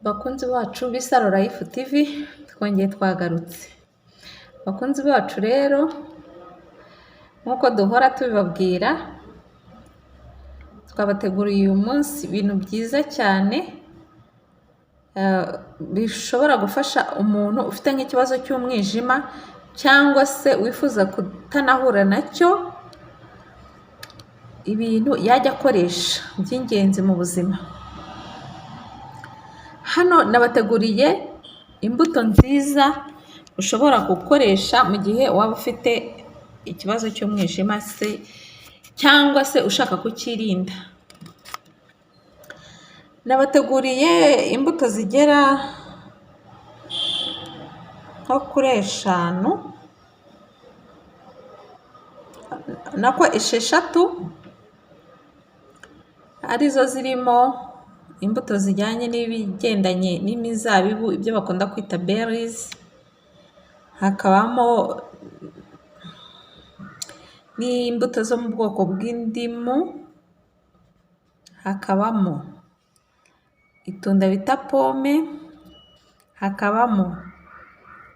Bakunzi bacu b'Isaro Life TV, twongeye twagarutse. Bakunzi bacu rero, nk'uko duhora tubibabwira, twabateguriye uyu munsi ibintu byiza cyane bishobora gufasha umuntu ufite nk'ikibazo cy'umwijima cyangwa se wifuza kutanahura nacyo, ibintu yajya akoresha by'ingenzi mu buzima. Hano nabateguriye imbuto nziza ushobora gukoresha mu gihe waba ufite ikibazo cy'umwijima se cyangwa se ushaka kucyirinda. Nabateguriye imbuto zigera nko kuri eshanu, nako esheshatu, arizo zirimo imbuto zijyanye n'ibigendanye n'imizabibu, ibyo bakunda kwita berries, hakabamo n'imbuto zo mu bwoko bw'indimu, hakabamo itunda bita pome, hakabamo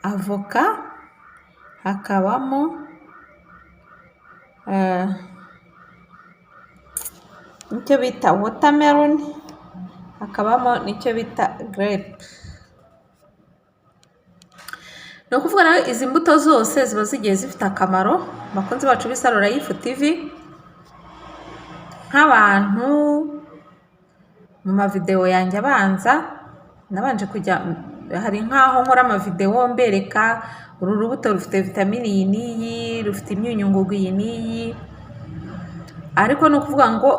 avoka, hakabamo icyo bita watermelon, hakabamo n'icyo bita grape. Ni ukuvuga rero izi mbuto zose ziba zigiye zifite akamaro, bakunzi bacu b'Isaro Life TV, nk'abantu mu mavidewo yanjye abanza, nabanje kujya hari nk'aho nkora amavidewo mbereka uru rubuto rufite vitamini iyi n'iyi, rufite imyunyungugu iyi n'iyi, ariko ni ukuvuga ngo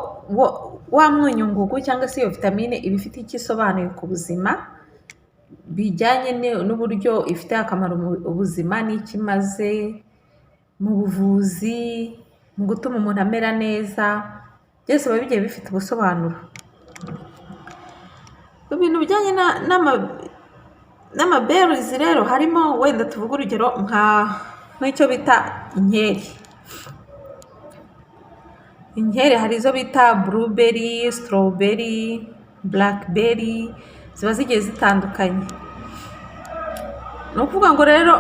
wa mwunyungugu cyangwa se iyo vitamine iba ifite icyo isobanuye ku buzima, bijyanye n'uburyo ifitiye akamaro ubuzima n'icyo imaze mu buvuzi, mu gutuma umuntu amera neza, byose biba bigiye bifite ubusobanuro. Ibintu bijyanye n'amaberries rero harimo, wenda tuvuge urugero nk'icyo bita inkeri. Inkeri hari izo bita blueberry, strawberry, blackberry, ziba zigiye zitandukanye. Ni ukuvuga ngo rero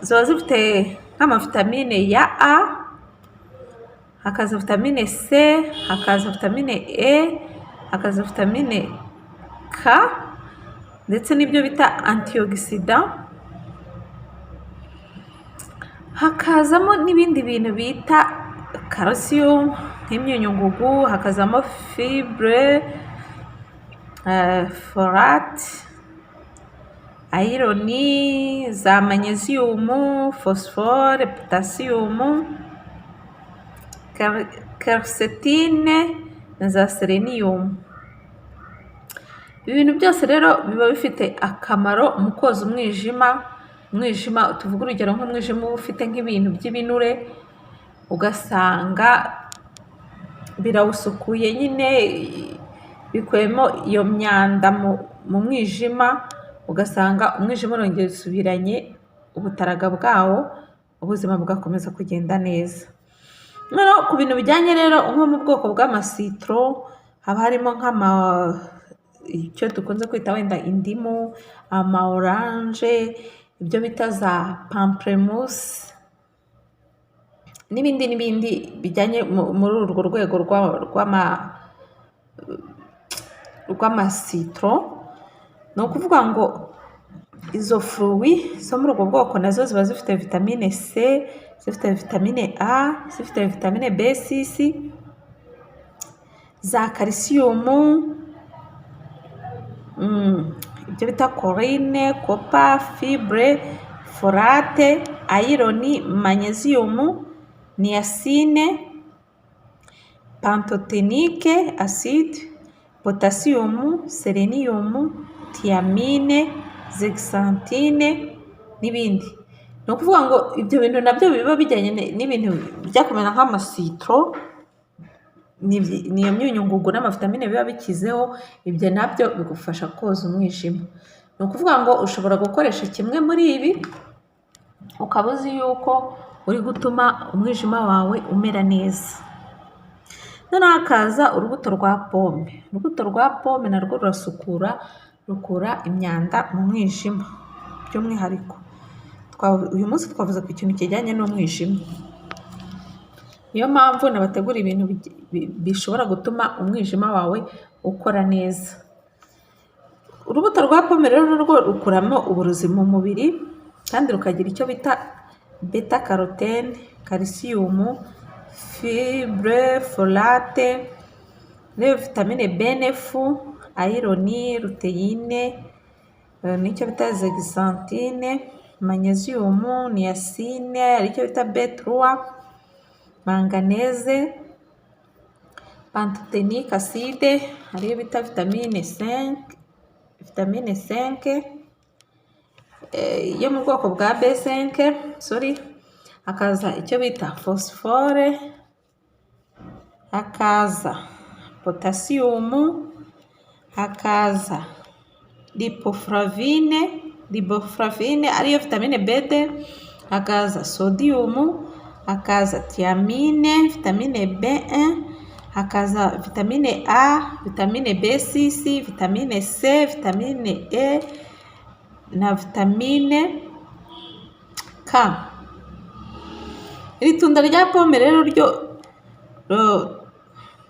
ziba zifite nk'amavitamine ya A, hakaza vitamine C, hakaza vitamine E, hakaza vitamine K ndetse n'ibyo bita antioxidant, hakazamo n'ibindi bintu bita calcium nk'imyunyungugu, hakazamo fibre, folate, iron, za magnesium, phosphore, potassium, quercétine na za selenium. Ibi bintu byose rero biba bifite akamaro mu koza umwijima. Umwijima, tuvuge urugero nk'umwijima uba ufite nk'ibintu by'ibinure, ugasanga birawusukuye nyine, bikuyemo iyo myanda mu mwijima, ugasanga umwijima urongeye usubiranye ubutaraga bwawo, ubuzima bugakomeza kugenda neza. Noneho ku bintu bijyanye rero nko mu bwoko bw'amacitron, haba harimo nk'ama icyo dukunze kwita wenda indimu, ama orange, ibyo bita za pamplemousse n'ibindi n'ibindi bijyanye muri urwo rwego rw'amacitron. Ni ukuvuga ngo izo fruits zo muri ubwo bwoko nazo ziba zifite vitamine C, zifite vitamine A, zifite vitamine B6, za calcium, ibyo bita choline, copper, fibre, folate, iron, magnesium, niacine, pantothénique acide, potassium, selenium, thiamine, zéaxanthine n'ibindi. Ni ukuvuga ngo ibyo bintu nabyo biba bijyanye n'ibintu bijya kumera nk'amacitron, ni iyo myunyungugu n'amavitamine biba bikizeho, ibyo nabyo bigufasha koza umwijima. Ni ukuvuga ngo ushobora gukoresha kimwe muri ibi, ukaba uzi yuko uri gutuma umwijima wawe umera neza. Noneho hakaza urubuto rwa pome. Urubuto rwa pome narwo rurasukura, rukura imyanda mu mwijima by'umwihariko. Uyu munsi twavuze ku kintu kijyanye n'umwijima. Niyo mpamvu nabategura ibintu bishobora gutuma umwijima wawe ukora neza. Urubuto rwa pome rero narwo rukuramo uburozi mu mubiri kandi rukagira icyo bita bêta carotène, calcium, fibre, folate, n'iyo vitamine B9, iron, lutéine, n'icyo bita zéaxanthine, magnésium, niacine, aricyo bita B3, manganèse, pantothénique acide, ariyo bita vitamine 5, vitamine 5 yo mu bwoko bwa B5, sorry, hakaza icyo bita phosphore, hakaza potassium, hakaza riboflavine ariyo vitamine B2, hakaza sodium, hakaza thiamine, vitamine B1, hakaza vitamine A, vitamine B6, vitamine C, vitamine E na vitamine K. Iri tunda rya pome rero ryo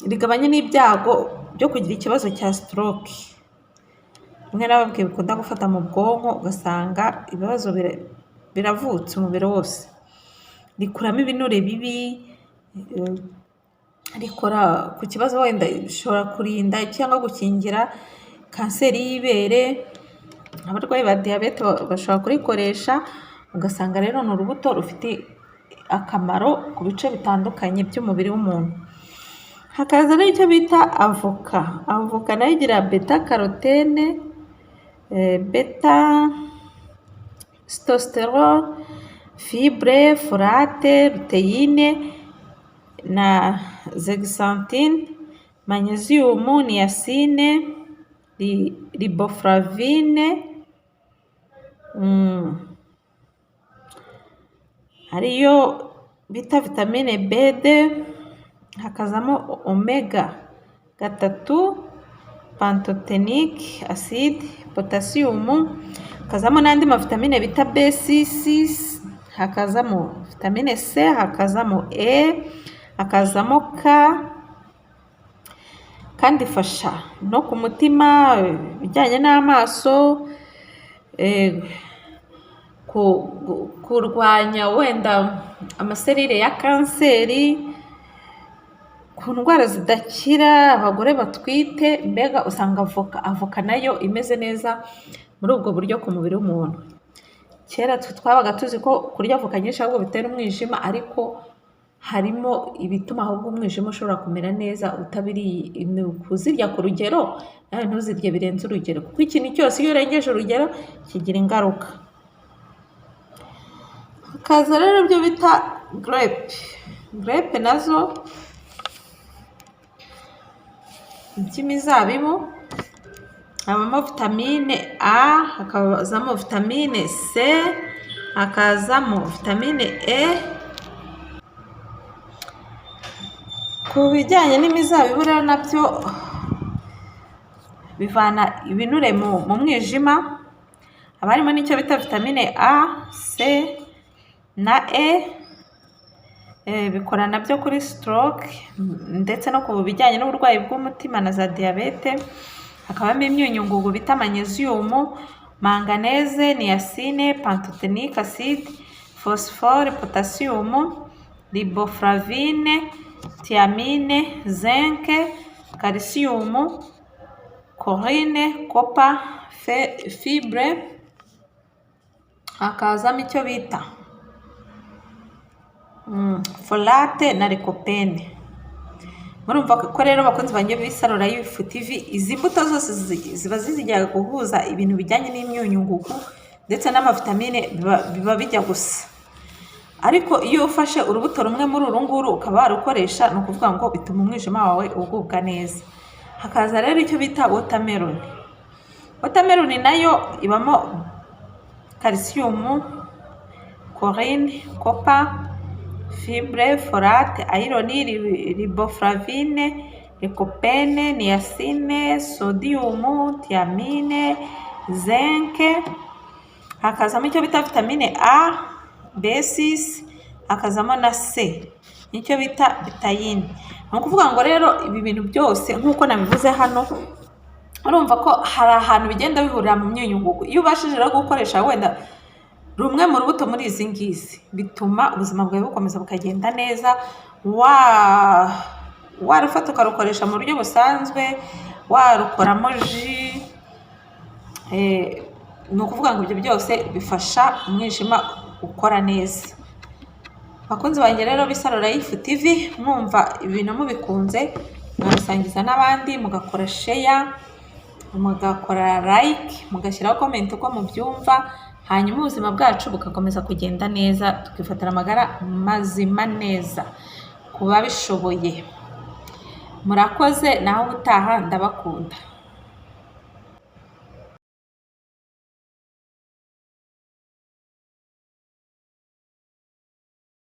rigabanya n'ibyago byo kugira ikibazo cya stroke. Rimwe nababwiye bikunda gufata mu bwonko, ugasanga ibibazo biravutse umubiri wose. Rikuramo ibinure bibi, rikora ku kibazo wenda rishobora kurinda cyangwa gukingira kanseri y'ibere, abarwayi ba diyabete bashobora kurikoresha, ugasanga rero ni urubuto rufite akamaro ku bice bitandukanye by'umubiri w'umuntu. Hakaza n'icyo bita avoka. Avoka nayo igira bêta carotène, bêta sitosterol, fibre, folate, lutéine na zéaxanthine, magnésium, niacine, riboflavine, ariyo bita vitamine B2, hakazamo oméga 3, pantothénique acide, potassium, hakazamo n'andi mavitamine bita B6, hakazamo vitamine C, hakazamo E, hakazamo K, kandi ifasha no ku mutima, ibijyanye n'amaso, kurwanya wenda amaserire ya kanseri, ku ndwara zidakira, abagore batwite, mbega usanga avoka nayo imeze neza muri ubwo buryo ku mubiri w'umuntu. Kera twabaga tuzi ko kurya avoka nyinshi ahubwo bitera umwijima, ariko harimo ibituma ahubwo umwijima ushobora kumera neza utabiriye, ni ukuzirya ku rugero, nawe ntuzirye birenze urugero, kuko ikintu cyose iyo urengeje urugero kigira ingaruka. Hakaza rero ibyo bita grape. Grape nazo by'imizabibu habamo vitamine A, hakazamo vitamine C, hakazamo vitamine E. Ku bijyanye n'imizabibu rero nabyo bivana ibinure mu mwijima, haba harimo n'icyo bita vitamine A, C na E, bikora nabyo kuri stroke ndetse no ku bijyanye n'uburwayi bw'umutima na za diyabete, hakabamo imyunyungugu bita magnésium, manganèse, niacine, pantothénique acide, phosphore, potassium, riboflavine, thiamine, zinc, calcium, choline, copper, fibre, hakazamo icyo bita folate na lycopène. Murumva ko rero, bakunzi banjye b'Isaro Life TV, izi mbuto zose ziba zijya guhuza ibintu bijyanye n'imyunyungugu ndetse n'amavitamine, biba bijya gusa. Ariko iyo ufashe urubuto rumwe muri uru nguru ukaba warukoresha, ni ukuvuga ngo bituma umwijima wawe ugubwa neza. Hakaza rero icyo bita watermelon. Watermelon nayo ibamo calcium, choline, copper, Fibre, folate, iron, riboflavine, lycopene, niacine, sodium, thiamine, zinc, hakazamo icyo bita vitamine A, B6, hakazamo na C, nicyo bita betaine. Ni ukuvuga ngo rero ibi bintu byose nk'uko nabivuze hano, urumva ko hari ahantu bigenda bihurira mu myunyungugu. Iyo ubashije rero gukoresha wenda rumwe mu rubuto muri izi ngizi, bituma ubuzima bwawe bukomeza bukagenda neza, warufata ukarukoresha mu buryo busanzwe, warukoramo jus, ni ukuvuga ngo ibyo byose bifasha umwijima gukora neza. Bakunzi banjye rero b'Isaro Life TV, mwumva ibintu mubikunze, mwabisangiza n'abandi, mugakora share, mugakora like, mugashyiraho comment uko mubyumva, hanyuma ubuzima bwacu bugakomeza kugenda neza, tukifatira amagara mazima neza ku babishoboye. Murakoze, naho ubutaha, ndabakunda.